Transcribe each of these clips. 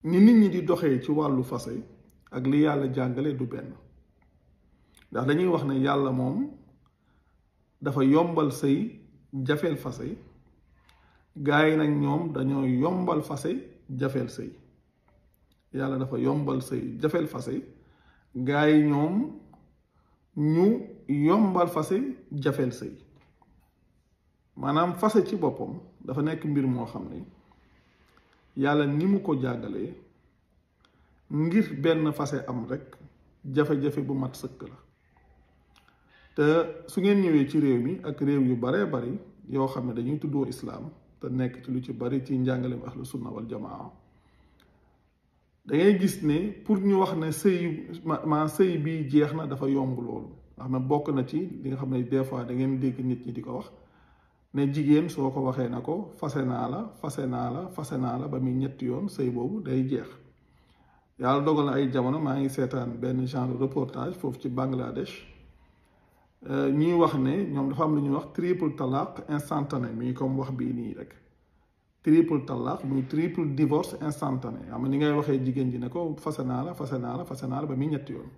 ni nit ñi di doxee ci wàllu fase ak li yàlla jàngale du benn ndax dañuy wax ne yàlla moom dafa yombal sëy jafeel fase gaa yi nag ñoom dañoo yombal fase jafeel sëy yàlla dafa yombal sëy jafeel fase gaa yi ñoom ñu yombal fase jafeel sëy maanaam fase ci boppam dafa nekk mbir moo xam ne yàlla ni mu ko jàngalee ngir benn fase am rek jafe-jafe bu mat sëkk la te su ngeen ñëwee ci réew mi ak réew yu baree bari yoo xam ne dañuy tuddoo islaam te nekk ci lu ci bari ci njàngaleem ahlu sunna wal jamaa da ngay gis ne pour ñu wax ne sëy bi jeex na dafa yomb loolu nga xam ne bokk na ci li nga xam ne des fois da ngeen dégg nit ñi di ko wax ne jigéen soo ko waxee na ko fase naa la fase naa la fase naa la ba muy ñetti yoon sëy boobu day jeex yàlla dogal na ay jamono maa ngi seetaan benn genre reportage foofu ci Bangladesh ñuy wax ne ñoom dafa am lu ñuy wax triple talaq instantané muy comme wax bii nii rek triple talaq muy triple divorce instantané xam ni ngay waxee jigéen ji ne ko fase naa la fase naa la fase naa la ba muy ñetti yoon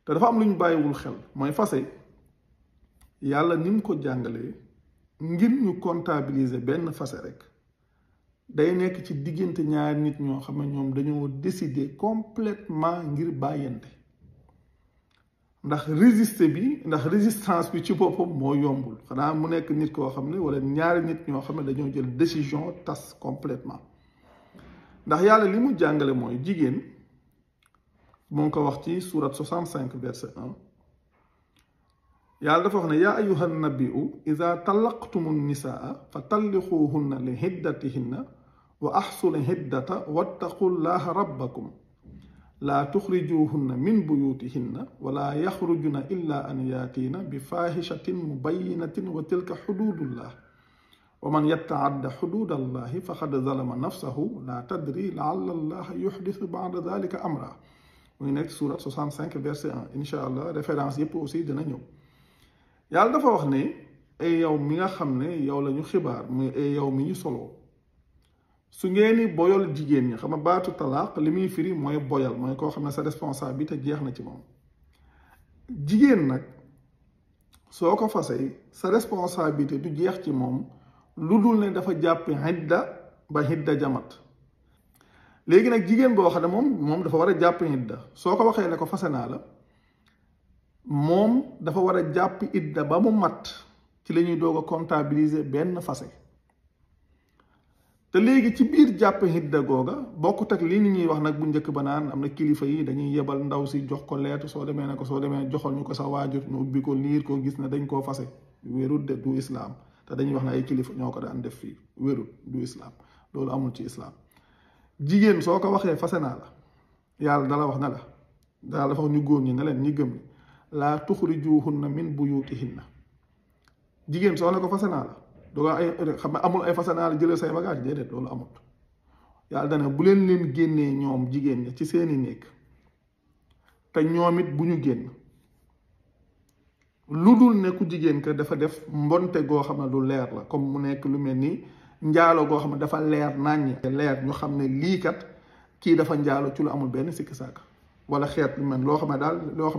te dafa am lu ñu bàyyiwul xel mooy fase yàlla ni mu ko jàngalee ngir ñu comptabiliser benn fase rek day nekk ci diggante ñaari nit ñoo xam ne ñoom dañoo décider complètement ngir bàyyante ndax résistance bi ci boppam moo yombul xanaa mu nekk nit koo xam ne wala ñaari nit ñoo xam ne dañoo jël décision tas complètement ndax yàlla li mu jàngale mooy jigéen moo ngi ko wax ci surat 65 verset 1 yàlla dafa wax ne yaa ayuha nabiu ida talaqtumu nisaa fa talliquhunna li hiddatihinna wa axsulu hiddata wattaqullaha rabbakum laa tuxrijuhunna min buyutihinna wala yaxrujuna illa an yaatiina bi faahishatin mubayinatin wa tilka xududullah wa man yattaadda xududallahi faqad zalama nafsahu laa tadri laalla allaha yuxdisu bada dalika amra muy nekk surat 65 verset 1 incha allah référence yépp aussi dina ñëw yàlla dafa wax ne ay yow mi nga xam ne yow la ñu xibaar muy ay yow mi ñu soloo su ngeen ni boyal jigéen ñi xam nga baatu talaaq li muy firi mooy boyal mooy koo xam ne sa responsabilité jeex na ci moom jigéen nag soo ko fasee sa responsabilité du jeex ci moom lu dul ne dafa jàpp xidda ba xidda jamat léegi nag jigéen boo xam ne moom dafa war a jàpp xidda soo ko waxee ne ko fase naa la moom dafa war a jàpp idda ba mu mat ci la ñuy doog a comptabiliser benn fase te léegi ci biir jàpp idda googa bokkut ak li nit ñuy wax nag bu njëkk ba naan am na kilifa yi dañuy yebal ndaw si jox ko leetu soo demee ne ko soo demee joxal ñu ko sa waajur ñu ubbi ko liir ko gis ne dañ koo fase wérut de du islaam te dañuy wax ne ay kilifa ñoo ko daan def fii wérut du islaam loolu amul ci islaam jigéen soo ko waxee fase naa la yàlla dala wax ne la daal dafa wax ñu góor ñi ne leen ñi gëm ni laa tuxrijuhunna min buyutihinna jigéen soo ne ko fase naa la doo ay xam ne amul ay fase naa la jëlee say bagage déedéet loolu amut yàlla dana bu leen génnee ñoom jigéen ña ci seeni néeg te ñoom it bu ñu génn lu dul ne ku jigéen ka dafa def mbonte goo xam ne lu leer la comme mu nekk lu mel ni njaalo goo xam ne dafa leer nàññi leer ñu xam ne lii kat kii dafa njaalo ci lu amul benn sikki sàkk wala xeet lu mel loo xam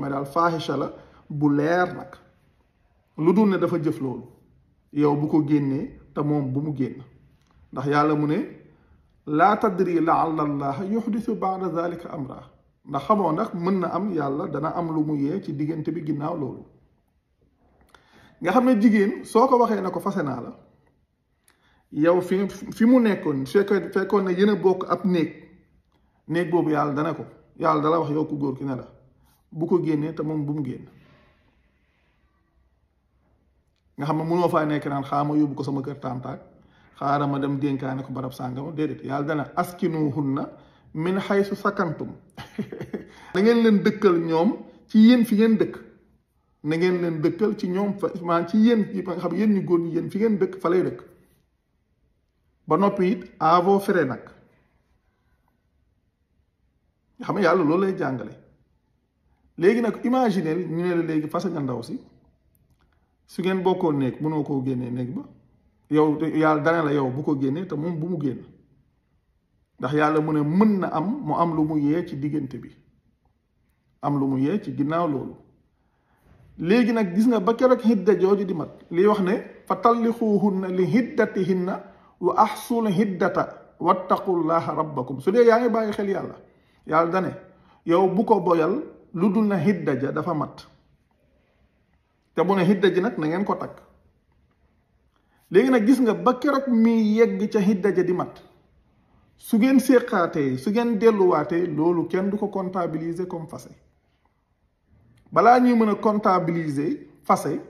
ne daal faahisha la bu leer nag lu dul ne dafa jëf loolu yow bu ko génnee te moom bu mu génn ndax yàlla mu ne laa tadri laalla allaha yuxdisu baada dalika amra ndax xamoo nag mën na am yàlla dana am lu mu yee ci diggante bi ginnaaw loolu nga xam ne jigéen soo ko waxee ne ko fase naa la yow fi mu nekkoon fekkoon ne yéen a bokk ab néeg boobu yàlla dana ko yàlla dala wax yow ku góor ki ne la bu ko génnee te moom bu mu génn nga xam ne mënoo faa nekk naan xaama yóbbu ko sama kër tàntaak xaaral ma dem dénkaane ko barab sàngama déedéet yàlla dana askinuhunna min haysu sakantum da ngeen leen dëkkal ñoom ci yéen fi ngeen dëkk na ngeen leen dëkkal ci ñoom fa maanaam ci yéen yi nga xam yéen ñu góor ñi yéen fi ngeen dëkk fa lay dëkk ba noppi it à vos frais nag nga xam ne yàlla loolu lay jàngale léegi nag imagineel ñu ne la léegi fase nga ndaw si su ngeen bokkoo néeg mënoo koo génnee néeg ba yow yàlla dana la yow bu ko génnee te moom bu mu génn ndax yàlla mu ne mën na am mu am lu mu yee ci diggante bi am lu mu yee ci ginnaaw loolu léegi nag gis nga ba keroog hidda jooju di mat li wax ne fa tallixuhunna li hiddatihinna wa ahsul hiddata wattaqullaha rabbakum su dee yaa ngi bàyyi xel yàlla dane yow bu ko boyal lu dul na hidda ja dafa mat te bu ne hidda ji nag na ngeen ko takk léegi nag gis nga ba keroog mi yegg ca hidda ja di mat su ngeen séqaatee su ngeen delluwaatee loolu kenn du ko comptabiliser comme fase balaa ñuy mën a comptabiliser fase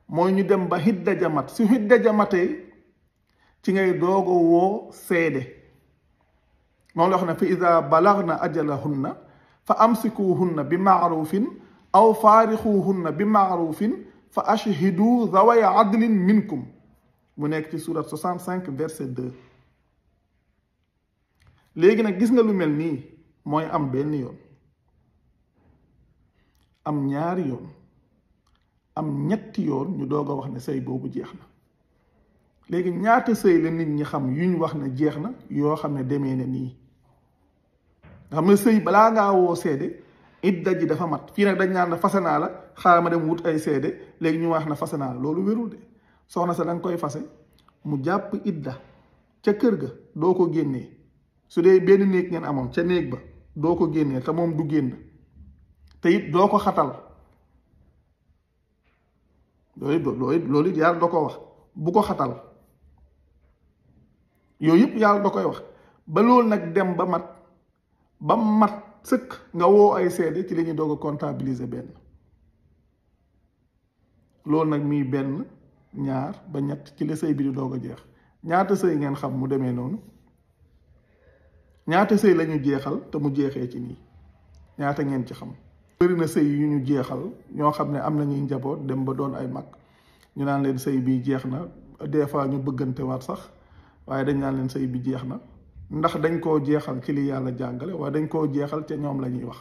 mooy ñu dem ba hidda ja mat su hidda ja matee ci ngay doog a woo seede moom la wax ne fa ida balagna ajalahunna fa amsikuhunna bi maarufin aw faarixuhunna bi maarufin fa ashhidu zawaya adlin minkum mu nekk ci surat 65 verset 2 léegi nag gis nga lu mel nii mooy am benn yoon am ñaari yoon am ñetti yoon ñu doog a wax ne sëy boobu jeex na léegi ñaata sëy la nit ñi xam yuñ wax ne jeex na yoo xam ne demee na nii nga xam ne sëy balaa ngaa woo seede idda ji dafa mat fii nag dañ naan la fase naa la xaaral ma dem wut ay seede léegi ñu wax na fase naa la loolu wérul de soxna sa da nga koy fase mu jàpp idda ca kër ga doo ko génnee su dee benn néeg ngeen amoon ca néeg ba doo ko génnee te moom du génn te it doo ko xatal loolu it yàlla da ko wax bu ko xatal yooyu yëpp yàlla da koy wax ba loolu nag dem ba mat sëkk nga woo ay seede ci la ñuy doog a comptabiliser benn loolu nag mii benn ñaar ba ñett ci la sëy bi di doog a jeex ñaata sëy ngeen xam mu demee noonu ñaata sëy la ñu jeexal te mu jeexee ci nii ñaata ngeen ci xam bëri na sëy yu ñu jeexal ñoo xam ne am nañuy njaboot dem ba doon ay mag ñu naan leen sëy bi jeex na des fois ñu bëggante waat sax waaye dañ naan leen sëy bi jeex na ndax dañ koo jeexal ci li yàlla jàngale waaye dañ koo jeexal ca ñoom la ñuy wax